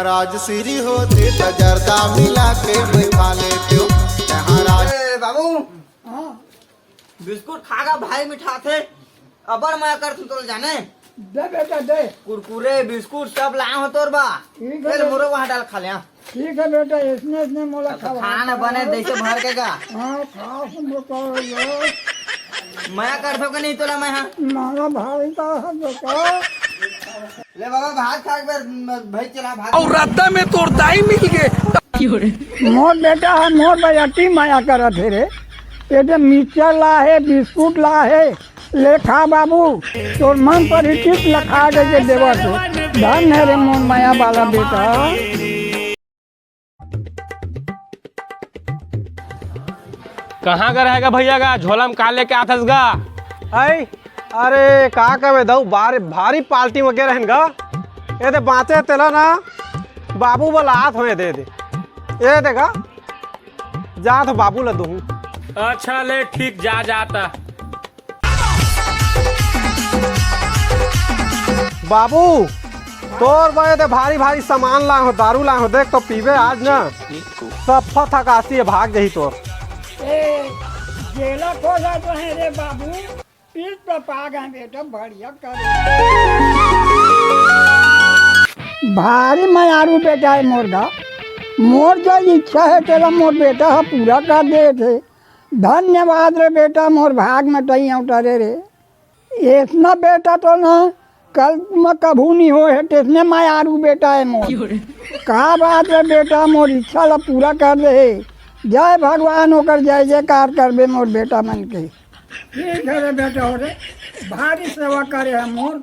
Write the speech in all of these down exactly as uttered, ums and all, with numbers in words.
राजश्री होते त जर्दा मिला के बैठा लेते। यहाँ राज ए, बाबू, हाँ। बिस्कुट खा गा भाई, मिठाथे। अबड़ मया करथंव तोला जाने। दे बेटा, दे। कुरकुरे, बिस्कुट सब लाए हों तोर बर। ठीक है फेर बेटा। मोरो वहाँ डाल खा ले, हाँ। ठीक है बेटा, इसने, इसने मोला अब तो खावा खाना बने पड़ेगा। जैसे भर के गा। हाँ, खा, सुन बेटा, ये। मया करथंव कि नहीं तोला मैं, हाँ? मारा भाई का है बेटा। ले बाबा, भात खा के भाई चला, भात। और रास्ता में तोर दाई मिल गए। मोर बेटा ह मोर बर अति मया करत हे रे। ये दे मिक्सचर ला हे, बिस्कुट ला हे, ले खा बाबू, तोर मन पर ही चित लखा के, के देवत हे। धन हे रे मोर मया वाला बेटा। कहाँ गा रहेगा भैया गा? झोला में का लेके आथस गा? आई, अरे का कबे दऊ, बार-, भारी पार्टी में गे रहेन गा। ये दे बाँचे तेला ना, बाबू बर लात हों, दे दे। ये दे गा, जात हों बाबू ला दूँ। अच्छा ले ठीक, जा, जा त। बाबू, तोर बर ये दे भारी भारी सामान लाए हों, दारू लाए हों, देख तो पीबे आज ना, सफा थकासी हे, भाग जाही तोर। ए, जेला खोला तो है रे बाबू, पीस तो पा गए बेटा, बढ़िया कर। भारी मयारू बेटा हे मोर गा, मोर जो इच्छा हे तेला मोर बेटा ह पूरा कर देथे। धन्यवाद रे बेटा, मोर भाग में तई उतरे रे। अइसना बेटा तो ना कल में कभू नहीं होए हे, तइसने मयारू बेटा हे मोर। का बात रे बेटा, मोर इच्छा ला पूरा कर दे हे। जय भगवान, ओकर जय जयकार करबे मोर बेटा मन के। ठीक हे रे बेटा, हो रे, भारी सेवा करे हे मोर।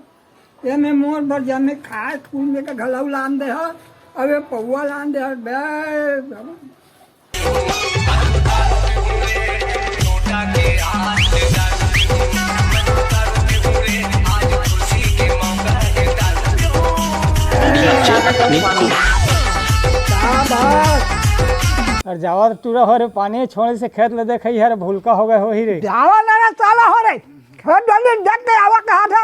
एमे मोर बर जमे खाए खुए के घलऊ लान दे हे। अबे पौवा लान दे हे बे। अरे जावा त टूरा हो रे, पानी छोड़े से खेत ले देखई हर भूलका हो गए होही रे। जावा ना रे साला हो रे, खेत डोली देख के आवा कहा था।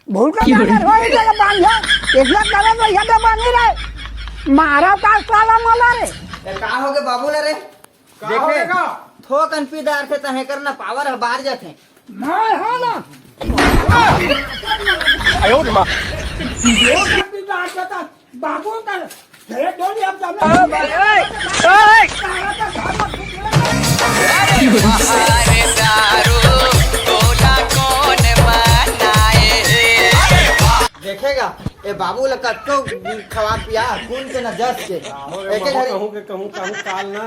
भूलका जाकर होही तेरे बांध है, इतना गलत भैया तो बांध ही रहे। मारा का साला मला रे। ए, का हो गे बाबू ला रे? का देखे, हो गे का? थोकन पीदार थे तहे करना पावर ह बार जाथे। मैं हाँ ना। आयो रे माँ। थोकन पीदार थे त बाबू का हे डोली अब जाना। ओ भाई, ओए, ओए। अरे दारू तोला कौन बनाए हे? देखे गा, ए बाबू ला कतको खवा पिया, खून के न जस के। आहो रे एके बाबू, घरी कहूँ के कहूँ, कहूँ काल ना।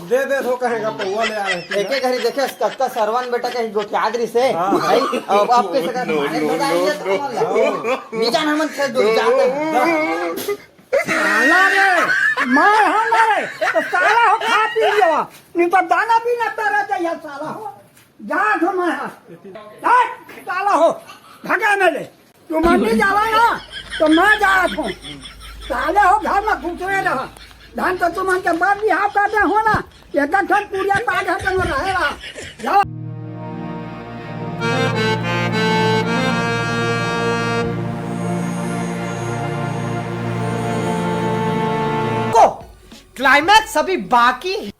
दे दे थो कहेगा पौवा ले आए। एके घरी देखे कतका सरवन बेटा कहीं गोठियात रहिसे। हाँ। भाई, अब आपके सगा मारे बता दिया तो मतलब। हाँ। नी जान हमन खेत दूर जाते हैं। साला रे, मैं हम रे, तो साला हो खा पी लेवा, नहीं तो दाना पीना तेरा चाहिए साला हो। जा तो मैं हाँ। जा, साला हो, भगा में ले। तुमन नहीं जावा ना, तो मैं जात हूँ। साले हो घर में घुसरे रहा। धन तो तुमन के बर बिहाव कर दे हो ना, एक ठन पुड़िया पाग है तो रहेला। जाओ। को क्लाइमैक्स अभी बाकी है।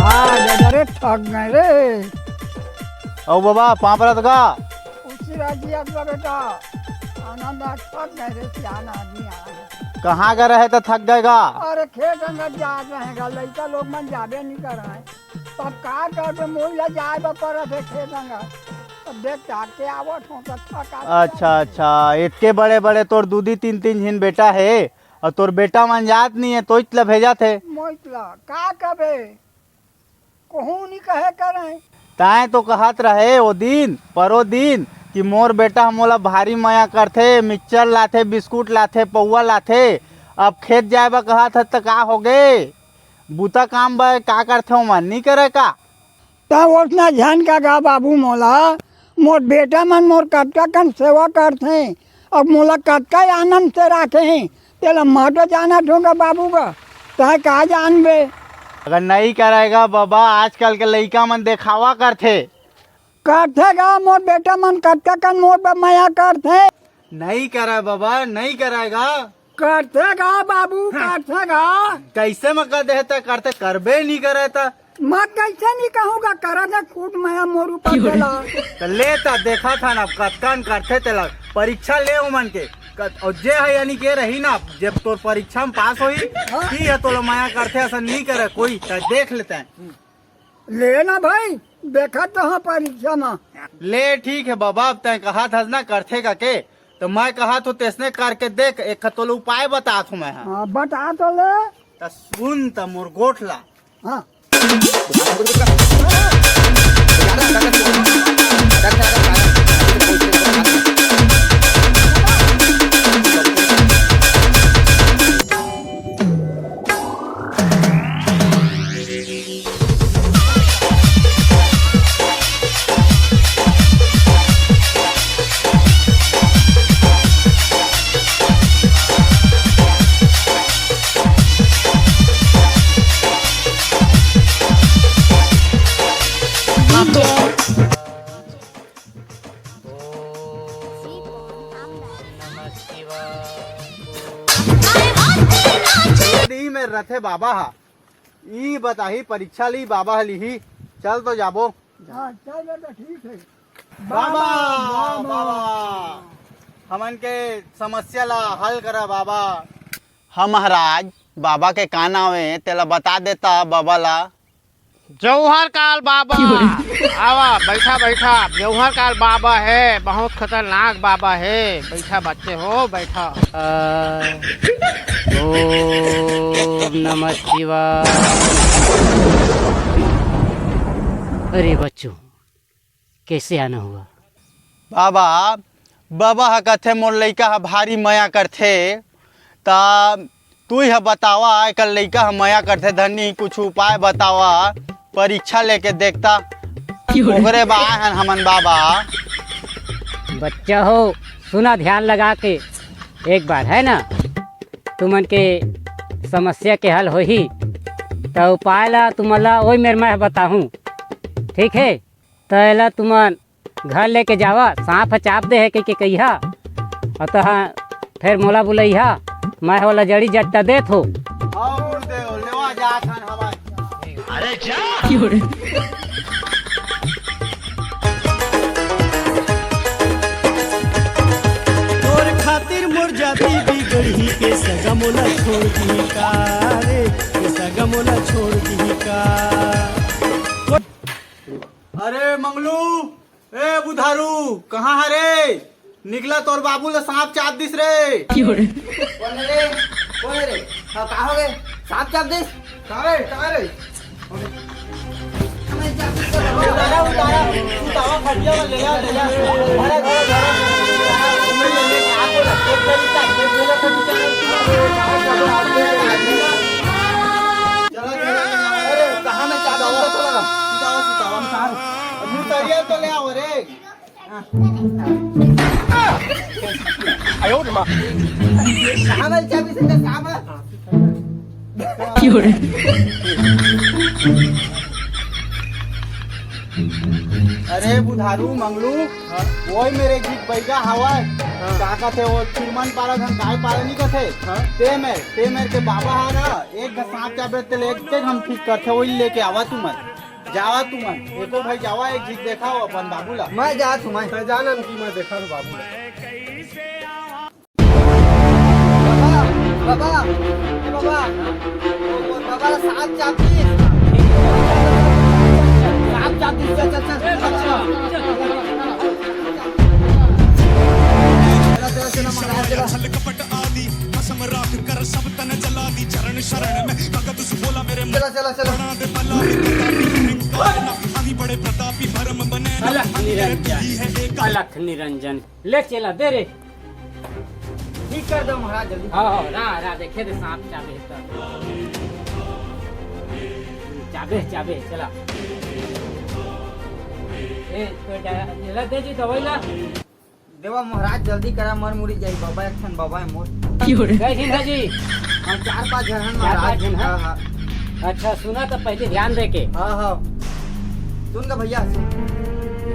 आ, दादा रे, थक गए रे। अउ बाबा, पाँव परत का? उसी राजी अगला बेटा, आनंद आज थक गए रे, सियान आदमी आ। कहाँ गए रहे त थक गए गा? अरे, खेत अंगत जात रहे गा, लइका लोग मन जाबे नहीं कर रहे। तब का करबे, मोही ला जाए बर परत हे खेत अंगत। तब देख टाक के आवत हों, तब का करबे। अच्छा, अच्छा, इतके बड़े-बड़े तोर दू-दू, तीन-तीन झिन बेटा हे, अउ तोर बेटा मन जात नहीं हे, तोहिच ला भेजत हे। मोहित ला, का करबे? कहूँ नहीं कहे करे। ताय तो कहत रहे ओ दिन, परो दिन, कि मोर बेटा ह मोला भारी मया करथे, मिक्सचर लाथे, बिस्कुट लाथे, पौवा लाथे। अब खेत जाए बर कहत हे, त का होगे? बूता काम बर का करथे ओमन, नी करे का? त ओतना झन का गा बाबू मोला, मोर बेटा मन मोर कतका कन सेवा करथे, अउ मोला कतका आनंद से राखे, तेला मैं तो जानत हों गा बाबू गा, तैं का जानबे? अगर नइ करे गा बाबा, आजकल के लइका मन देखावा करथे। करथे गा मोर बेटा मन, कतका कन मोर बर मया करथे। नहीं करय बाबा, नहीं करय गा। करथे गा बाबू, करथे गा। कइसे म कर देहे त करथे, करबे नहीं करय त। मैं कइसे नहीं कहूँगा, करा दे खूब मया मोर ऊपर देला। त ले त देखत हन अब कतका कन करथे तेला। परीक्षा ले ओमन के। कत-, अउ जे ह यानी के रही ना, जब तोर परीक्षा म पास होही, हाँ। ती ह तोला मया करथे, असन नहीं करय कोई, त देख लेते हैं। ले ना भाई, देखत तो हाँ परीक्षा म। ले ठीक हे बाबा, अब तैं कहत हस ना करथे का के, त मैं कहत हों तइसने करके देख, एक ठो तोला उपाय बतात हों मैं ह। हाँ, बता तो ले। त सुन त मोर गोठ ला। हाँ। दी में रथे बाबा हा। ई बताही परीक्षा ली बाबा ह लिही। चल तो जाबो। हाँ, चल बेटा, ठीक है। बाबा, बाबा, बाबा। बाबा, हमन के समस्या ला हल करा बाबा। हाँ महाराज, बाबा के का नाव हे तेला बता देता बाबा ला। जौहर काल बाबा। आवा, बैठा, बैठा। जौहर काल बाबा हे, बहुत खतरनाक बाबा हे। बैठा बच्चे हो, बैठा। आ, ओम नमः शिवाय। अरे बच्चों, कैसे आना हुआ? बाबा, बाबा ह कथे मोर लइका ह भारी मया करथे, त तुई ह बतावा, एकर लइका ह मया करथे धनी, कुछ उपाय बतावा, परीक्षा लेके देखता। ओकरे बर आए हन हमन बाबा। बच्चा हो, सुना ध्यान लगा के एक बार, है ना? तुमन के समस्या के हल होही, त उपाय ला तुमन ला ओई मेर मैं बताहूँ, ठीक है? त एला तुमन घर लेके जावा, सांप ह चाप दे हे कहिके कहिहा, अउ तहाँ फेर मोला बुलइहा, मैं ओला जड़ी जट्टा देत हो। हाँ गुरुदेव, लेवा जात हन हवय। अरे जा। तोर खातिर मोर जाति बिगड़ही के सगा मोला छोड़ दिही का रे, के सगा मोला छोड़ दिही का। अरे मंगलू, ए बुधारू, कहाँ हरे? निकला, तोर बाबू ला सांप चाप दिस रे। कोन रे? कोन रे? हाँ, का हो गे? सांप चाप दिस? का रे? का रे? उतारा, उतारा, उतारा, खटिया में ले जा, ले जा। धरा, धरा, धरा। चला, चला, चला। अरे, कहाँ में चाबी? सुतावा, सुतावा, सुतावा। मुतरिया तो ले आओ रे। अरे बुधारू मंगलू, हाँ। वही मेर एक झिन बइगा हवय। हाँ। का कथे वो चिरमन पारा धन काय पारा नहीं कथे? हाँ। ते मेर, ते मेर के बाबा हा ना, एक घ सांप चाबे ते ले, एक हम ठीक करथे, वही लेके आवा तुमन। जावा तुमन, एको भाई जावा, एक झिन देखाओ अपन बाबू ला। मैं जात हूँ, मैं। तै जा ननकी, मैं देखत हूँ बाबू ला। बाबा, बाबा, ए बाबा, ओ मोर बाबा ला सांप चाप दिस। सांप चाप दिस, चल, चल, चल। चला, चला, चला, महाराज, चला। हल कपट आदि भस्म राख कर सब तन जला दी। चरण शरण में भगत सुबोला मेरे चला, चला, चला। बना दे भला विपदा की निंदा ना। आदि बड़े प्रतापी भरम बने ना। अलख निरंजन, ही है एक अलख निरंजन। ले चला, दे रे। ठीक कर दो महाराज, जल्दी। हाँ, हाँ, रा, रा, देखे दे सांप चाबे हे त। चाबे, चाबे, चला। ए, तो डा-, ला दे जी दवाई ला। देवा महाराज, जल्दी करा, मर मुरी जाई बाबा, एक ठन बाबा हे मोर। क्यों रे? जय हिंद जी। हाँ, चार पाँच झन हन चार महाराज। पाँच झन हन? हाँ, हाँ। अच्छा, सुना तो पहले ध्यान दे के। हाँ, हाँ। सुन गा भैया, सुन।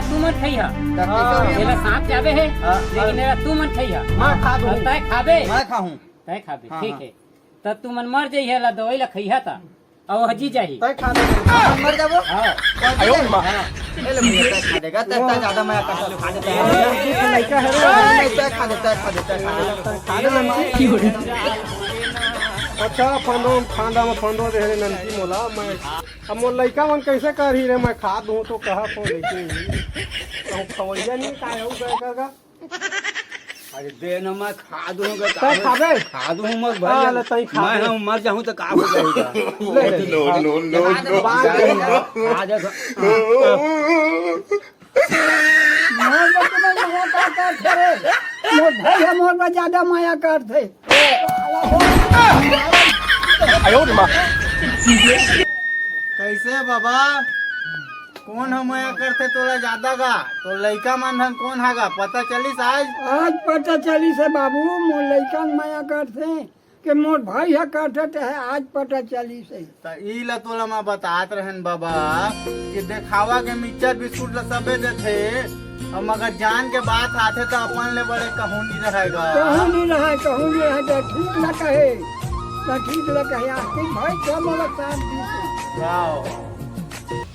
हाँ, तुमन खइहा। त कइसे होही? एला सांप जाबे हे, हाँ, लेकिन हाँ। एला तुमन खइहा। मैं खा दूँ। तैं खाबे? मैं खाहूँ। तैं खाबे, हाँ, ठीक हाँ। हे। त तुमन मर जइहा, एला दवाई ला खइहा त। अउ हजी जाही। तैं खा दे। मर जाबो? हाँ। ए ले भैया, तैं खा देगा, तैं, तैं ज्यादा मया करथस, खा दे, तैं। लइका हे रे। नहीं, तैं खा दे, तैं खा दे, तैं खा दे। अच्छा, फंदो, फांदा में फंदो दे रे ननकी मोला, मैं, अब मोर लइका मन कइसे करही रे, मैं खा दूँ त कहा को लेके ही। अब खवैया नहीं का है, उ गए का, का? अरे दे न, मैं खा दूँ, तैं खाबे? खा दूँ, मत भाई। हाँ, ले, तैं खा मैं दे। हम मर जाहूँ त का हो जाही? ले, ले। No, no, no, no। बात नहीं है। खा दे, खा। मोर बर तो मया करथे रे। मोर भाई ह मोर बर ज्यादा मया करथे। कइसे बाबा? कोन ह मया करथे तोला ज्यादा गा? तोर लइका मन ह कोन ह गा? पता चलिस आज? आज पता चलिस हे बाबू, मोर लइका मन मया करथे। के मोर भाई ह करथे, तेहे आज पता चलिस हे। त ई ला तोला मैं बतात रहेन बाबा कि देखावा के मिक्सचर बिस्कुट ला सबे देथे, अउ मगर जान के बात आथे त अपन ले बड़े कहूँ नहीं रहेगा। कहूँ नहीं रहे, कहूँ नहीं रहे, त ठीक ला कहे, त ठीक ला कहे, आस्तीक भाई सब मोला साथ दीस। वाह।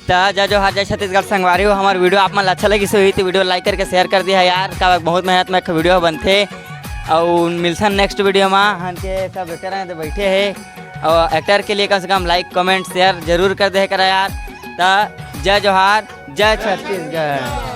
त जय जोहार, जय छत्तीसगढ़ संगवारी हो। हमर वीडियो आप मन ला अच्छा लगिस होही त वीडियो लाइक करके शेयर कर दिहा यार, काबर बहुत मेहनत में एक वीडियो बनथे। अउ मिलथन नेक्स्ट वीडियो मा। हन के सब एक्टर हैं तो बैठे हैं, अउ एक्टर के लिए कम से कम लाइक कमेंट शेयर जरूर कर दे करा यार। त जय जोहार, जय छत्तीसगढ़।